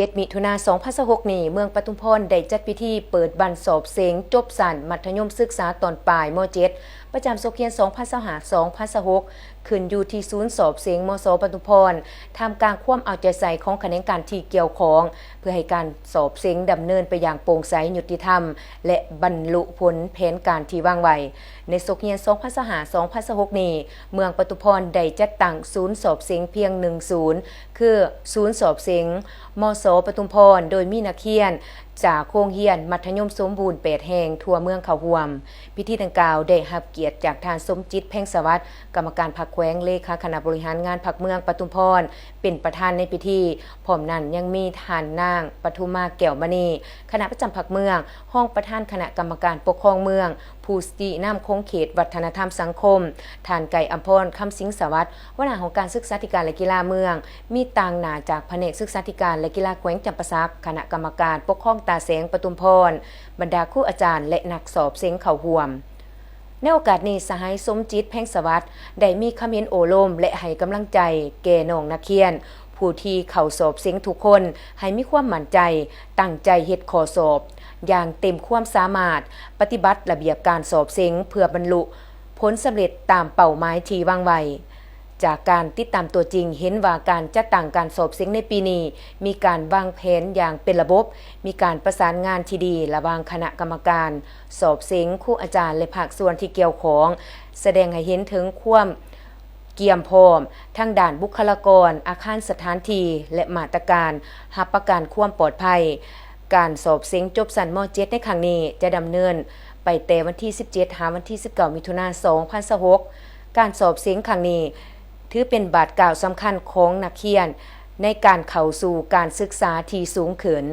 ເຈັດ ມິຖຸນາ ສອງພັນຊາວຫົກນີ້ ເມືອງປະທຸມພອນໄດ້ຈັດພິທີເປີດບັ້ນສອບເສັງຈົບຊັ້ນມັດທະຍົມສຶກສາຕອນປາຍ ມໍເຈັດ ປະຈຳສົກຮຽນ ສອງພັນຊາວຫ້າ ສອງພັນຊາວຫົກ ຂຶ້ນຢູ່ທີ່ສູນສອບເສັງ ມສ ປະທຸມພອນ ທ່າມກາງຄວາມເອົາໃຈໃສ່ຂອງຂະແໜງການທີ່ກ່ຽວຂ້ອງ ເພື່ອໃຫ້ການສອບເສັງດຳເນີນໄປຢ່າງໂປ່ງໃສ, ຍຸຕິທຳ ແລະ ບັນລຸຜົນແຜນການທີ່ວາງໄວ້. ໃນສົກຮຽນ ສອງພັນຊາວຫ້າ ສອງພັນຊາວຫົກນີ້ ເມືອງປະທຸມພອນໄດ້ຈັດຕັ້ງສູນສອບເສັງພຽງໜຶ່ງສູນ ຄືສູນສອບເສັງ ມສ ປະທຸມພອນ ໂດຍມີນັກຮຽນຈາກໂຮງຮຽນມັດທະຍົມສົມບູນແປດແຫ່ງທົ່ວເມືອງເຂົ້າຮ່ວມ. ພິທີດັ່ງກ່າວໄດ້ຮັບກຽດຈາກທ່ານ ສົມຈິດ ແພງສະຫວັດ ກຳມະການພັກແຂວງ, ເລຂາຄະນະບໍລິຫານງານພັກເມືອງປະທຸມພອນ ເປັນປະທານໃນພິທີ. ພ້ອມນັ້ນຍັງມີທ່ານນາງ ປະທຸມມາ ແກ້ວມະນີ ຄະນະປະຈຳພັກເມືອງ, ຮອງປະທານຄະນະກຳມະການປົກຄອງເມືອງ, ຜູ້ຊີ້ນຳຂົງເຂດວັດທະນະທຳສັງຄົມ, ທ່ານ ໄກ່ ອຳພອນ ຄຳສິງສະຫວັດ ຫົວໜ້າຫ້ອງການສຶກສາທິການ ແລະ ກິລາເມືອງ, ມີຕາງໜ້າຈາກພະແນກສຶກສາທິການ ແລະ ກິລາແຂວງຈຳປາສັກ, ຄະນະກຳມະການປົກຄອງຕາແສງປະທຸມພອນ, ບັນດາຄູອາຈານ ແລະ ນັກສອບເສັງເຂົ້າຮ່ວມ. ໃນໂອກາດນີ້ ສະຫາຍ ສົມຈິດ ແພງສະຫວັດ ໄດ້ມີຄຳເຫັນໂອ້ລົມ ແລະ ໃຫ້ກຳລັງໃຈແກ່ນ້ອງນັກຮຽນ ຜູ້ທີ່ເຂົ້າສອບເສັງທຸກຄົນ ໃຫ້ມີຄວາມໝັ້ນໃຈ, ຕັ້ງໃຈເຮັດຂໍ້ສອບຢ່າງເຕັມຄວາມສາມາດ, ປະຕິບັດລະບຽບການສອບເສັງເພື່ອບັນລຸຜົນສຳເລັດຕາມເປົ້າໝາຍທີ່ວາງໄວ້. ຈາກການຕິດຕາມຕົວຈິງ ເຫັນວ່າການຈັດຕັ້ງການສອບເສັງໃນປີນີ້ ມີການວາງແຜນຢ່າງເປັນລະບົບ, ມີການປະສານງານທີ່ດີລະຫວ່າງຄະນະກຳມະການສອບເສັງ, ຄູອາຈານ ແລະ ພາກສ່ວນທີ່ກ່ຽວຂ້ອງ, ສະແດງໃຫ້ເຫັນເຖິງຄວາມກຽມພ້ອມທາງດ້ານບຸກຄະລາກອນ, ອາຄານສະຖານທີ່ ແລະ ມາດຕະການຮັບປະກັນຄວາມປອດໄພ. ການສອບເສັງຈົບຊັ້ນ ມ.ເຈັດ ໃນຄັ້ງນີ້ຈະດຳເນີນໄປແຕ່ວັນທີສິບເຈັດ ຫາວັນທີສິບເກົ້າ ມິຖຸນາ ສອງພັນຊາວຫົກ. ການສອບເສັງຄັ້ງນີ້ ຖືເປັນບາດກ້າວສຳຄັນຂອງນັກຮຽນໃນການເຂົ້າສູ່ການສຶກສາທີ່ສູງຂຶ້ນ.